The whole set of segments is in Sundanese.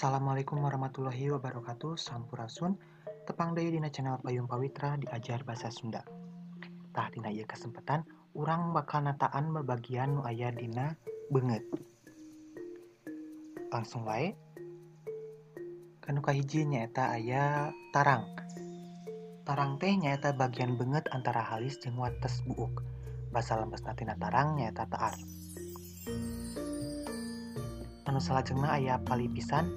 Assalamualaikum warahmatullahi wabarakatuh. Sampurasun. Tepang deui dina channel Payung Pawitra diajar bahasa Sunda. Tah, dina ieu kesempatan urang bakal nataan babagian nu aya dina beungeut. Langsung wae. Kanu kahiji nyaeta aya tarang. Tarang teh nyaeta bagian beungeut antara halis jeung wates buuk. Basa lembesna tina tarang nyaeta taar. Anu salajengna aya palipisan,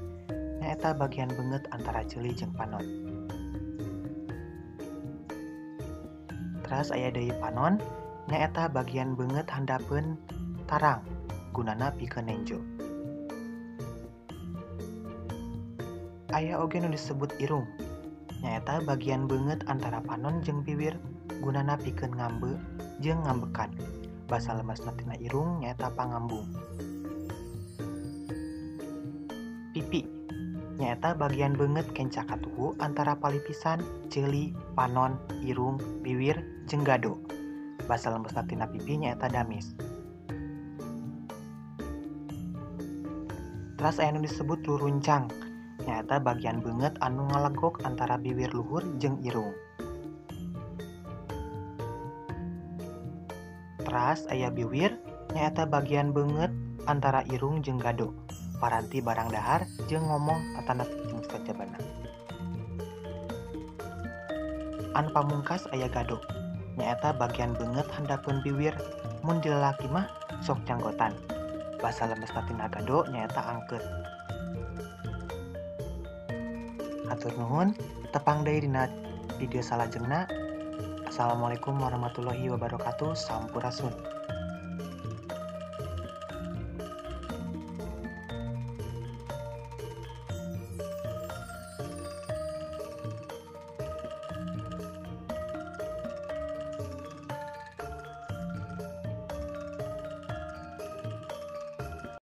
nyaeta bagian beungeut antara ceuli jeung panon. Teras aya deui panon, nyaeta bagian beungeut handapeun tarang, gunana pikeun nenjo. Aya oge nu disebut irung, nyaeta bagian beungeut antara panon jeung biwir, gunana pikeun ngambe jeung ngambekan. Basa lemesna tina irung nyaeta pangambung. Pipi nyaeta bagian beungeut kenca katuhu antara palipisan, ceuli, panon, irung, biwir, jeung gado. Basa lembesna tina pipi nyaeta damis. Teras aya nu disebut ruruncang, nyaeta bagian beungeut anu ngalegok antara biwir luhur jeung irung. Teras aya biwir, nyaeta bagian beungeut antara irung jeung gado. Paranti barang dahar jeung ngomong atanap jeung sajabana. Anu pamungkas aya gado, nyaeta bagian beungeut handapeun biwir, mun di lalaki mah sok janggotan. Basa lemesna tina gado nyaeta angkeut. Hatur nuhun, tepang deui dina video salajengna. Assalamualaikum warahmatullahi wabarakatuh. Sampurasun.